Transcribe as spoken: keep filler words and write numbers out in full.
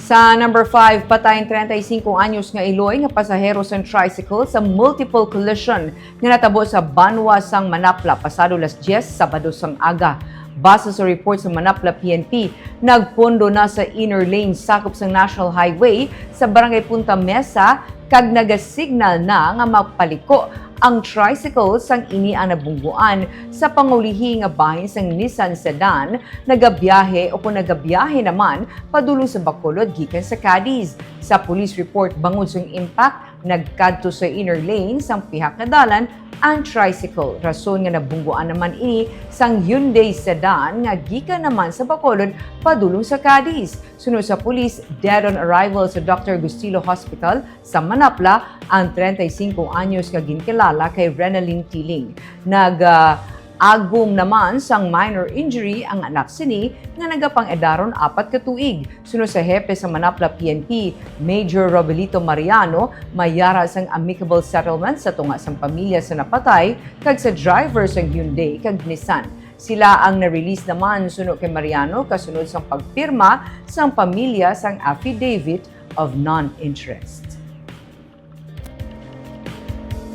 Sa number five, patay ang treinta y cinco anyos nga iloy nga pasahero sang tricycle sa multiple collision nga natabo sa banwa sang Manapla pasado las diyes Sabado sang aga. Base sa report sa Manapla P N P, nagpondo na sa inner lane sakop sang National Highway sa Barangay Punta Mesa kag nagasignal na nga mapaliko ang tricycle sang ini ang nabungguan sa pangulihi nga bahin sang Nissan sedan, nagabiyahe o kung nagabiyahe naman padulong sa Bacolod gikan sa Cadiz. Sa police report, bangod sang impact, nagkadto sa inner lane sang pihak nga dalan ang tricycle, rason nga nabungguan naman ini sang Hyundai sedan nga gikan naman sa Bacolod padulong sa Cadiz. Suno sa pulis, dead on arrival sa Doctor Gustilo Hospital sa Manapla ang treinta y cinco anyos nga ginkilala kay Renalyn Tiling. Nag, ah, agom naman sang minor injury ang anak sini nga nagapang-edaron apat ka tuig. Suno sa hepe sa Manapla P N P, Major Robelito Mariano, may yara sang amicable settlement sa tunga sang pamilya sa napatay kag sa driver sang Hyundai kag Nissan. Sila ang na-release naman suno kay Mariano kasunod sang pagpirma sang pamilya sang affidavit of non-interest.